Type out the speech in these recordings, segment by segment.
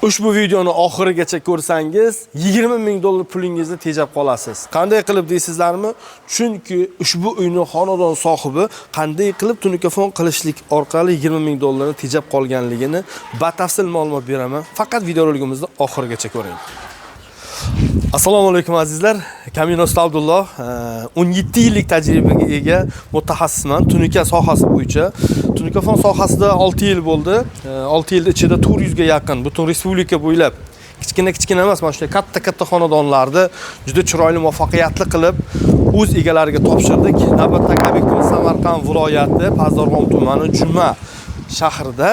Ushbu videoni oxirigacha ko'rsangiz, 20 ming dollar pulingizni tejab qolasiz. Qanday qilib deysizlarmi? Chunki ushbu uyni xonadon sohibi qanday qilib tunikafon qilishlik orqali 20 ming dollarni tejab qolganligini batafsil ma'lumot beraman. Faqat videorolikimizni oxirigacha ko'ring. Assalomu alaykum, azizlar. Kamin usta Abdulloh, 17 yillik tajribaga ega mutaxassisman tunuka sohasi bo'yicha. Tunukafon sohasida 6 yil bo'ldi. 6 yil ichida 400 ga yaqin butun respublika bo'ylab kichkina kichkina emas, mana shunday katta katta xonadonlarni juda chiroyli, muvaffaqiyatli qilib o'z egalariga topshirdik. Navbatdagi obyektimiz Samarqand viloyati, Pazdarg'om tumani, Juma shahrida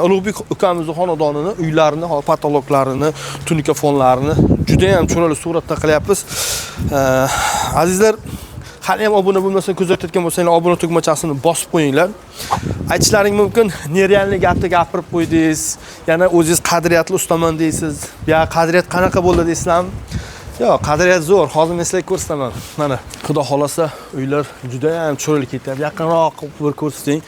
Ulug'bek ukamizni xonadonini, uylarini, patoloklarini, tunuka fonlarini juda ham chiroyli suratda qilyapmiz. Azizlar, hali ham obuna bo'lmasa, kuzatayotgan bo'lsanglar, obuna tugmachasini bosib qo'yinglar. Aytishlaring mumkin, нереальный gapni gapirib qo'ydingiz, yana o'zingiz qadriyatli ustaman deysiz. Ya qadriyat qanaqa bo'ldi deysizlarmi? Yo'q, qadriyat zo'r. Hozir men sizlarga ko'rsataman. Mana, xudo xolasa, uylar juda ham chiroyli ketyapti. Yaqinroq qilib bir ko'rsating.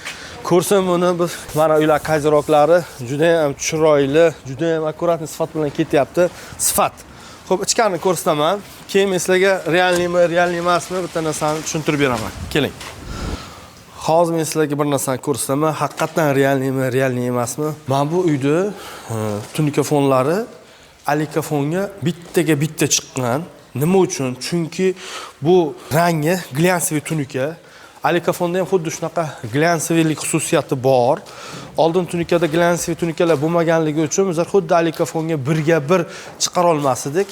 Ko'rsin buni biz, mana uylar козырёк lari juda ham chiroyli, juda ham аккуратный sifat bilan ketyapti. Sifat. Xo'p, ichkarini ko'rsataman. Keyin men sizlarga реальный mi, реальный emasmi, bitta narsani tushuntirib beraman. Keling. Hozir men sizlarga bir narsani ko'rsataman. Haqiqatdan реальный mi, реальный emasmi? Mana bu uyni tunikafonlari alikafonga bittaga bitta chiqqan. Nima uchun? Chunki bu rangi глянцевый tunuka. Alikafonda ham xuddi shunaqa глянцевый lik xususiyati bor. Oldin tunukada глянцевый tunukalar bo'lmaganligi uchun bizlar xuddi alikafonga birga bir chiqara olmas edik.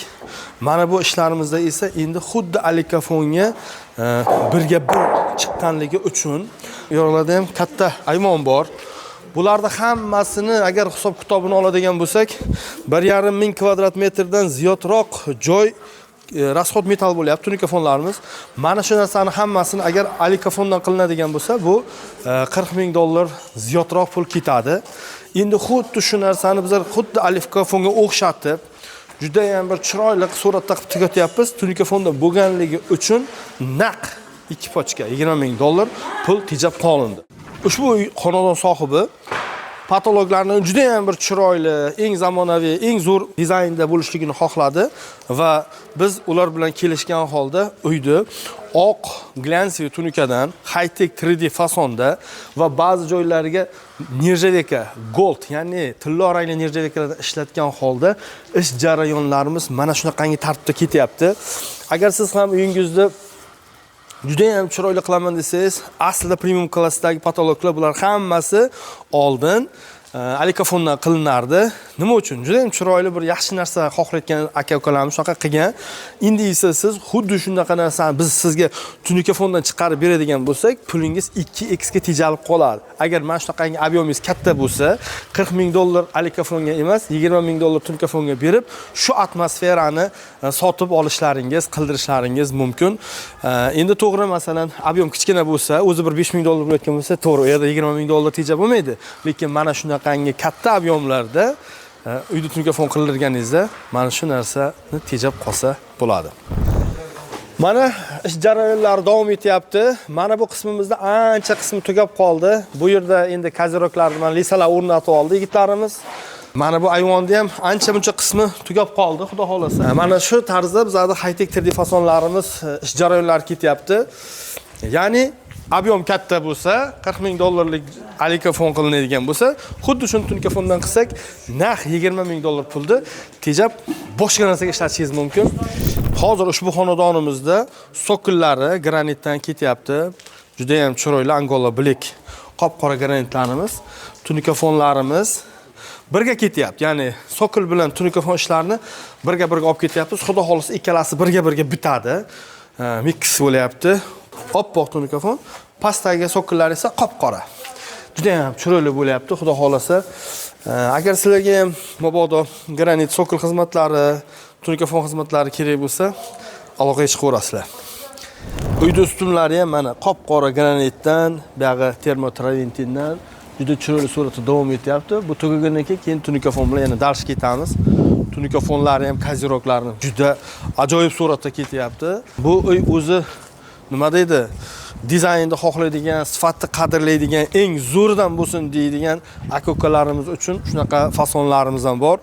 Mana bu ishlarimizda esa endi xuddi alikafonga birga bir chiqqanligi uchun yoqlarda ham katta ayvon bor. Bularni hammasini agar hisob kitobini oladigan bo'lsak, 1,5 ming kvadrat metrdan ziyodroq joy расход metall bo'lyapti tunikafonlarimiz. Mana shu narsani hammasini agar alikafondan qilinadigan bo'lsa, bu 40 ming dollar ziyodroq pul ketadi. Endi xuddi shu narsani bizlar xuddi alikafonga o'xshatib, judayam bir chiroyli suratda qilib tugatyapmiz. Tunikafonda bo'lganligi uchun naq ikki пачка 20 ming dollar pul tejab qolindi. Ushbu uy xonadon sohibi patologlarni juda ham bir chiroyli, eng zamonaviy, eng zo'r dizaynda bo'lishligini xohladi va biz ular bilan kelishgan holda uyni oq глянцевый tunukadan high-tech 3D fasonda va ba'zi joylariga нержавейка gold, ya'ni tillo rangli нержавейка lardan ishlatgan holda ish jarayonlarimiz mana shunaqangi tartibda ketyapti. Agar siz ham uyingizni juda ham chiroyli qilaman desangiz, aslida premium klassdagi patologlar bular hammasi oldin alikafondan qilinardi. Nima uchun? Juda ham chiroyli bir yaxshi narsa xohlayotgan aka ukalarimiz shunaqa qilgan. Endi esa siz xuddi shunaqa narsani biz sizga tunikafondan chiqarib beradigan bo'lsak, pulingiz 2x ga tejalib qoladi. Agar mana shunaqangi объем ingiz katta bo'lsa, 40 ming dollar alikafonga emas, 20 ming dollar tunikafonga berib, shu atmosferani sotib olishlaringiz, qildirishlaringiz mumkin. Endi to'g'ri, masalan, объем kichkina bo'lsa, o'zi bir 5 ming dollar bo'layotgan bo'lsa, to'g'ri, u yerda 20 ming dollar tejab bo'lmaydi. Lekin mana shunaqangi katta объем larda uyda tunikafon qildirganingizda mana shu narsani tejab qolsa bo'ladi. Mana ish jarayonlari davom etyapti. Mana bu qismimizda ancha qismi tugab qoldi. Bu yerda endi козырёк larni mana леса lar o'rnatib oldi yigitlarimiz. Mana bu ayvonda ham ancha muncha qismi tugab qoldi, xudo xohlasa. Mana shu tarzda bizlarda high-tech 3D fasonlarimiz ish jarayonlari ketyapti. Ya'ni объем katta bo'lsa, 40 ming dollarlik alikafon qilinadigan bo'lsa, xuddi shuni tunikafondan qilsak, naq 20 ming dollar pulni tejab boshqa narsaga ishlatishingiz mumkin. Hozir ushbu xonadonimizda sokollari granitdan ketyapti. Juda ham chiroyli Angola Black qop-qora granitlarimiz, tunikafonlarimiz birga ketyapti. Ya'ni sokol bilan tunikafon ishlarini birga birga olib ketyapmiz. Xudo xohlasa, ikkalasi birga birga bitadi. Mix bo'lyapti. Oppoq tunikafon, pastdagi sokollar esa qop-qora. Juda ham chiroyli bo'lyapti, xudo xohlasa. Agar sizlarga ham mabodo granit sokol xizmatlari, tunikafon xizmatlari kerak bo'lsa, aloqaga chiqaverasizlar. Uyda ustunlari ham mana qop-qora granitdan, buyog'i termotraventindan juda chiroyli suratda davom etyapti. Bu tugagandan keyin tunikafon bilan yana дальше ketamiz. Tunikafonlari ham козырёк larni juda ajoyib suratda ketyapti. Bu uy o'zi nima deydi? Dizaynni xohlaydigan, sifatni qadrlaydigan, eng zo'ridan bo'lsin deydigan aka-ukalarimiz uchun shunaqa fasonlarimiz ham bor.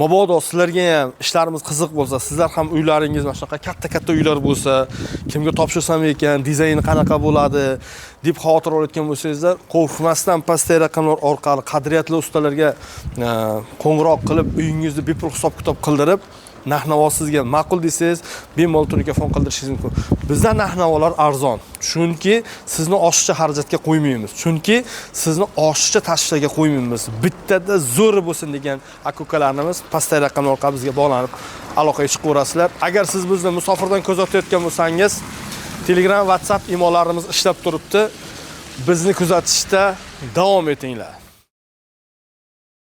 Mabodo sizlarga ham ishlarimiz qiziq bo'lsa, sizlar ham uylaringiz mana shunaqa katta-katta uylar bo'lsa, kimga topshirsam ekan, dizayni qanaqa bo'ladi deb xavotir olayotgan bo'lsangizlar, qo'rqmasdan pastdagi raqamlar orqali qadriyatli ustalarga qo'ng'iroq qilib, uyingizni bepul hisob-kitob qildirib, narx-navo sizga ma'qul desangiz, bemalol tunikafon qildirishingiz mumkin. Bizda narx-navolar arzon. Chunki sizni oshiqcha xarajatga qo'ymaymiz. Chunki sizni oshiqcha tashvishlarga qo'ymaymiz. Bittada zo'ri bo'lsin degan aka-ukalarimiz pastdagi raqamlar orqali bizga bog'lanib aloqaga chiqaverasizlar. Agar siz bizni musofirdan kuzatayotgan bo'lsangiz, Telegram, WhatsApp, imolarimiz ishlab turibdi. Bizni kuzatishda davom etinglar.